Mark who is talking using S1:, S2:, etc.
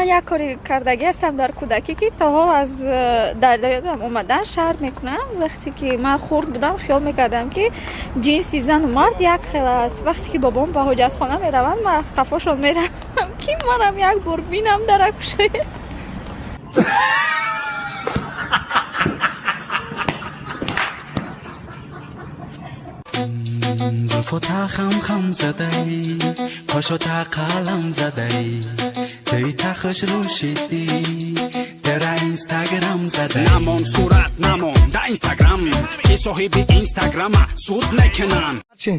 S1: Ман як кори кардагӣ ҳастам дар кӯдакӣ, ки то ҳол аз дар ёдам омадан шарм мекунам. Вақте ки ман хурд будам, хиёл мекардам, ки ҷинси зану мард як хел аст. Вақте ки бобом ба ҳоҷатхона мераванд, ман аз қафошон меравам, ки манам як бор бинам даракушоя.
S2: Зулфота хам хам задай, қошота қалам задай, тӯйта хушрӯ шидӣ, дара Инстаграм задай.
S3: Намон, сурат намон да Инстаграм, ки соҳиби Инстаграма суд мекунанд.
S4: Чи?